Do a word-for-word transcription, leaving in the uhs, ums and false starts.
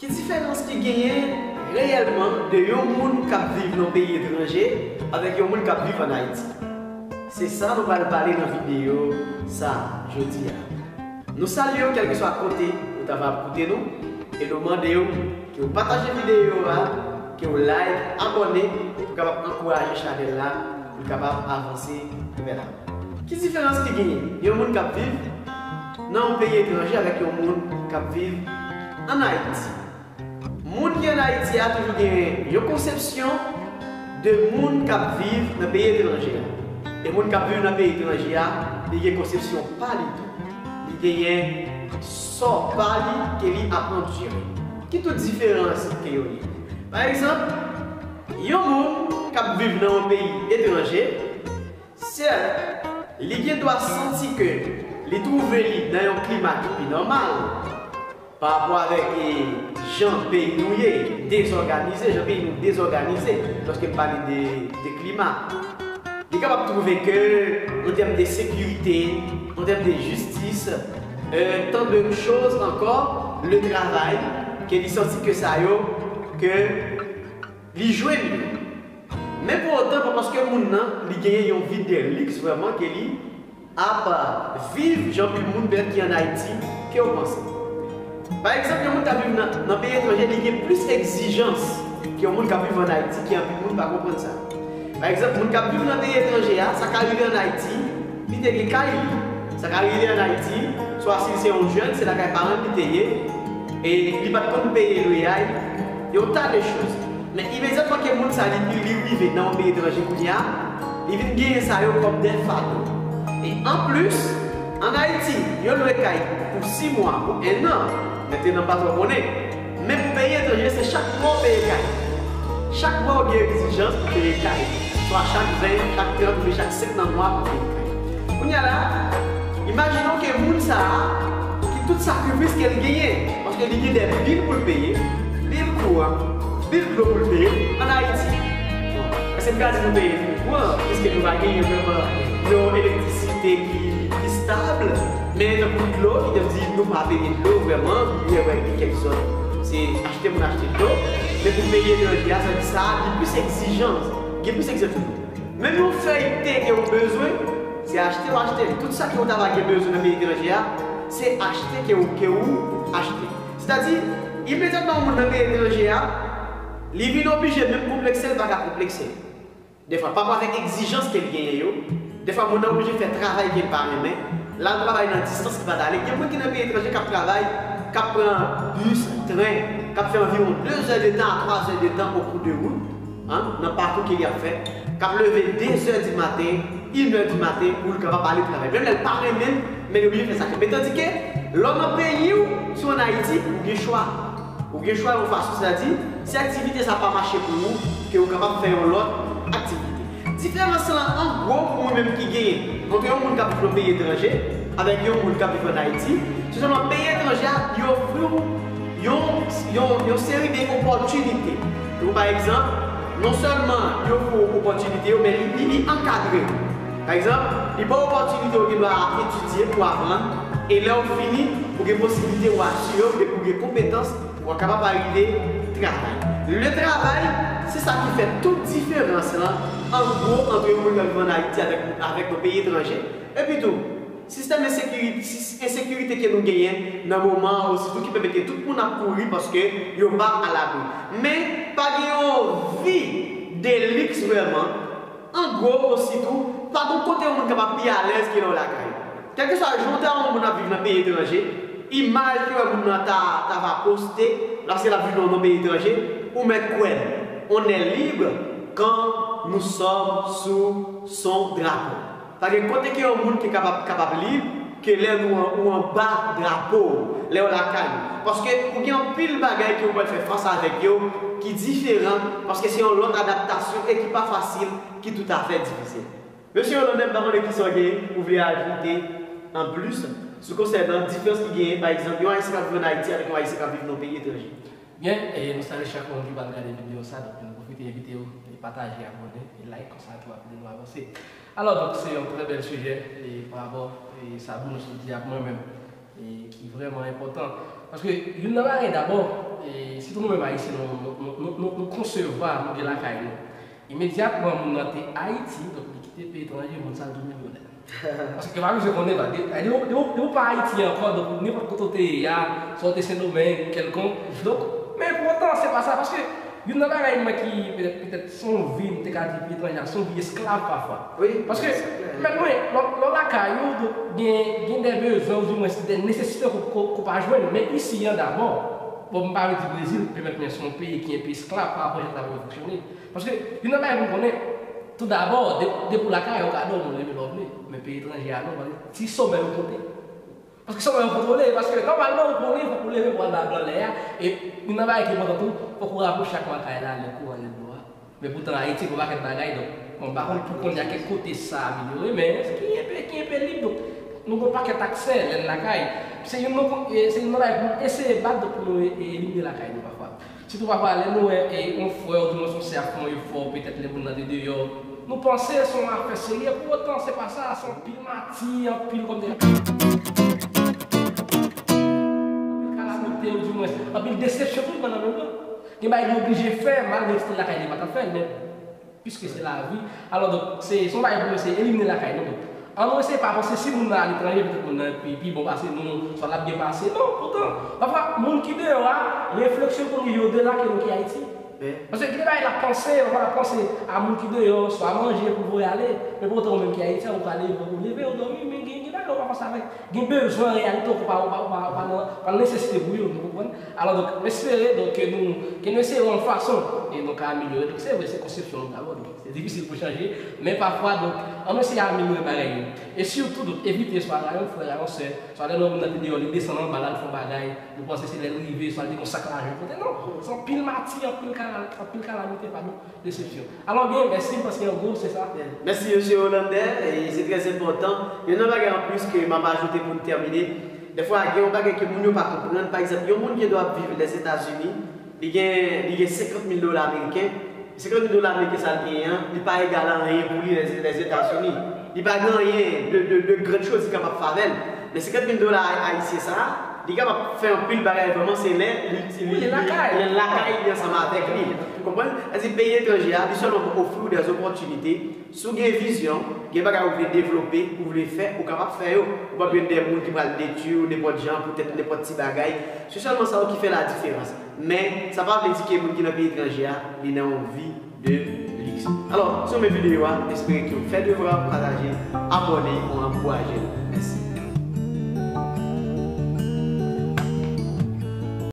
Ki diferans ki genyen reyèlman de yon moun k ap viv nan peyi etranje avèk yon moun k ap viv ann Ayiti? Se sa nou pral pale nan videyo sa a jodi a. Nou salye w kèlkeswa kote ou ta va ap koute nou e nou mande w ke w pataje videyo a, ke w like, abòne pou kapab ankouraje chanèl la pou l kapab avanse vè lavan. Ki diferans ki genyen yon moun k ap viv nan yon peyi etranje avèk yon moun k ap viv ann Ayiti? Moun ki ann Ayiti a toujou gen yon konsepsyon de moun k ap viv nan peyi etranje a. E moun k ap viv nan peyi etranje a, li gen konsepsyon pa li tou. Li genyen sò pa li ke li ap andire. Ki tout diferans ke yo ye? Pa egzanp, yon moun k ap viv nan yon peyi etranje, sèt, li gen dwa santi ke li twouve li nan yon klima ki pi nòmal pa rapò avèk e, jan peyi nou ye, dezòganize, jan peyi nou dezòganize, lòske m pale de, de klima. Li kapab twouve ke, an tèm de sekirite, an tèm de jistis, euh, tant de choses encore, le travail, ke li santi ke sa yo, ke li jwenn yo. Men pou otan, pa paske moun nan, li genyen yon vi de liks vrèman ke li ap viv jan pil moun pètèt ki ann Ayiti ke yo panse. Pa egzanp, yon moun k ap viv nan, nan peyi etranje, li gen plis egzijans ke yon moun k ap viv ann Ayiti, ke anpil moun pa konprann sa. Pa egzanp, moun k ap viv nan peyi etranje a, sa ka rive ann Ayiti, li te gen kay li. Sa ka rive ann Ayiti, swa si l se yon jèn, se lakay paran l li te ye, e li pa t konn peye lwaye, yon ta de choz. Men imedyatman ke moun sa li, li, li rive nan yon peyi etranje kounye a, li vin genyen sa yo kòm de fado. E anplis, ann Ayiti, yo lwe kay pou sis mwa, pou en an, mentenan pa twò konnen. Men pou peyi etranje, se chak mwa w peye kay. Chak mwa w gen egzijans pou peye kay. Swa chak ven, chak trant oubyen chak senk nan mwa pou peye kay. Kounye a la, imajine w ke moun sa a, ki tout sakrifis ke l genyen, paske li gen de bil pou l peye, bil kouran, bil dlo pou l peye, ann Ayiti. Bon, èske m ka di nou peye bil kouran, piske nou pa genyen vrèman yon elektrisite ki, ki stab, men tankou dlo, ki te di nou pa peye dlo vrèman, byen vre gen kèk zòn, se achte moun achte dlo, men pou peyi etranje a, sa di sa, gen plis egzijans, gen plis egzijans. Menm yon fèy te ke w bezwen, se achte w achte l. Tout sa ke w ta va gen bezwen nan peyi etranje a, se achte ke w, ke w achte. Sètadi, imedyatman yon moun nan peyi etranje a, li vin oblije menm konplekse, l pa ka konplekse. Dèfwa, pa rapò avèk egzijans ke l genyen yo, dèfwa moun nan oblije fè travay ke l pa renmen, l al travay nan distans li pa t ale. Gen moun ki nan peyi etranje k ap travay, k ap pran bis, tren, k ap fè anviwon de zè de tan a twa zè de tan au cours de route, an, nan pakou ke li ap fè, k ap leve de zè di maten, inè di maten pou l kapab ale travay. Menm lè l pa renmen l, men li oblije fè sa. Men tandike, lè w nan peyi w, si w ann Ayiti, ou gen chwa. Ou gen chwa yon fason, sètadi, si aktivite sa pa mache pou ou, ke ou kapab fè yon lòt aktivite. Diferans lan, an gwo, pou mwen menm ki genyen, ant yon moun k ap viv nan peyi etranje, avèk yon moun k ap viv ann Ayiti, se sèlman peyi etranje a, li ofri w yon, yon, yon seri de opòtinite. Donk, pa egzanp, non sèlman li ofri w opòtinite yo, men li, li, li ankadre w. Pa egzanp, li ba w opòtinite ou gen dwa etidye pou aprann, e lè w fini, ou gen posiblite ou asire w depi ou gen konpetans, ou kapab arive travay. Le travay, se sa ki fè tout diferans lan, an gwo, ant yon moun k ap viv ann Ayiti avèk, avèk yon peyi etranje. Epi tou, sistèm ensekirite, sis-, ensekirite ke nou genyen nan moman an, ositou ki pèmèt ke tout moun ap kouri paske yo pa alabri. Men, pa gen yon vi de liks vrèman. An gwo, ositou, pa gen kote yon moun kapab pi alèz ke lè w lakay ou. Kèlkeswa jan w ta wè yon moun ap viv nan peyi etranje, imaj ke w wè moun nan ta, ta va poste, lòske l ap viv nan yon peyi etranje, ou mèt kwè l. On est libre quand nous sommes sous son drapeau. Pa gen kote ke yon moun te kapab, kapab lib ke lè nou an, ou anba drapo w, lè w lakay ou. Paske ou gen anpil bagay ke ou pral fè fas avèk yo ki diferan, paske se yon lòt adaptasyon e ki pa fasil, ki toutafè difisil. Mesye Hollande, m pa konnen kisa w gen pou vle ajoute anplis sou konsènan diferans ki genyen, pa egzanp, yon Ayisyen k ap viv ann Ayiti avèk yon Ayisyen k ap viv nan yon peyi etranje. Byen, e nou salye chak moun ki pral gade videyo sa, donk nou pwofite envite w e pataje, abòne, e like, konsa tou ap ede nou avanse. Alò, donk, se yon trè bèl sijè, e pa rapò, e sa Bruno sot di ak mwen menm, e ki vrèman enpòtan. Paske youn nan bagay dabò, E sitou nou menm Ayisyen, nou, nou, nou, nou, nou konsevwa, nou gen lakay nou. Imedyatman moun nan te Ayiti, donk li kite peyi etranje, moun sa l vin milyonè. Paske yo pa bezwen konnen, ba, de, de, de, de ou pa Ayiti ankò, donk nenpòt kote w te ye a, swa w te Sendomeng, kèlkonk. Donk, men pou otan, se pa sa, paske youn nan bagay mwen ki, petèt, petèt, se yon vi, m te ka di, peyi etranje, se yon vi esklav pafwa. Wi. Paske, mèt mwen, lè, lè w lakay ou, donk, gen, gen de bezwen, ou di mwen, de nesesite ke, ke, ke w pa jwenn, men isi an dabò. Bon, m pa vle di Brezil, pèmèt mwen, se yon peyi ki enpe esklav pa rapò a jan travay yo fonksyone. Paske, youn nan bagay pou m konnen, tou dabò, de, depi w lakay ou, ou ka dòmi, ou leve lè w vle. Men peyi etranje a non, paske ti somèy ou konte. Paske somèy ou kontwole, paske nòmalman ou konnen fòk ou leve pou al bay blan lè a. E youn nan bagay ki enpòtan tou, fòk ou rapwoche ak makay la lè kouran lè dlo a. Men poutan Ayiti gen yon pakèt bagay, donk, bon, m pa konn pou kounye a kèk kote sa amelyore, men ki enpe, ki enpe lib, donk, nou gen yon pakèt aksè lè n lakay. Se youn nan, e, se youn nan bagay pou nou eseye bat, donk, pou nou e, e, elimine lakay nou pafwa. Sitou pafwa, lè nou wè, e, yon frè, oudimwens yon sè ap fè yon efò, petèt lè moun nan te deyò, nou panse se yon afè serye, pou otan, se pa sa, se yon pil mati, anpil kòmantè, anpil kalamite, oudimwens, anpil desepsyon tou, nan menm tan. Gen bagay li oblije fè, malgre si te lakay li pa t ap fè l, men piske se lavi. Alò, donk, se, se yon bagay pou nou eseye elimine lakay nou. Donk, an nou eseye pa panse si moun nan aletranje, petèt moun nan pi, pi bon pase nou, swa l ap byen pase. Non, poutan, pafwa, moun ki deyò a, refleksyon l konn rive odela ke nou ki Ayiti. Paske gen de bagay l ap panse, pafwa l ap panse a moun ki deyò, swa manje pou l voye ale, men poutan ou menm ki Ayiti, ou ka leve, ou leve, ou dòmi, men gen, gen bagay ou pa panse avèk, gen bezwen an reyalite ou pa, ou pa, ou pa, ou pa nan, pa nan nesesite pou yo, nou konprann? Alò, donk, m espere, donk, ke nou, ke nou eseye yon fason, e nou ka amelyore. Donk, se vre, se konsepsyon nou dabò, donk, se difisil pou chanje, men pafwa, donk, an nou eseye amelyore bagay yo. E sitou, donk, evite swa rayi yon frè, rayi yon sè, swa lè nou wè moun nan te deyò, li desann anba la, li fè yon bagay, nou panse se lè l rive, swa li te gen yon sak lajan kote. Non, se anpil mati, anpil kala-, anpil kalamite, padon, desepsyon. Alò byen, mèsi, m panse an gwo, se sa. Mèsi, mesye Hollander, e se trè enpòtan. Youn nan bagay anplis ke m ap ajoute pou n tèmine, dèfwa, gen yon bagay ke moun yo pa konprann. Pa egzanp, yon moun gen dwa ap viv Lèzetazini, li gen, li gen senkant mil dola ameriken, senkant mil dola ameriken sa l genyen an, li pa egal a anyen pou li Lèzetazini. Li pa gen anyen de, de, de grand chose li kapab fè avè l. Men senkant mil dola ayisyen sa a, li kapab fè anpil bagay vrèman, se lè li, li, li, lè l lakay li ansanm avèk li. Ou konprann? Sètadi peyi etranje a, li sèlman pou ofri w dè opòtinite. Si w gen vizyon, gen bagay ou vle devlope, ou vle fè, ou kapab fè yo. Ou p ap jwenn de moun ki pral detwi w nenpòt jan, poutèt nenpòt ti bagay. Se sèlman sa yo ki fè la diferans. Men, sa pa vle di ke moun ki nan peyi etranje a, li nan yon vi de liks. Alò, si w renmen videyo a, espere ke w fè devwa, pataje, abòne, pou ankouraje nou. Mèsi.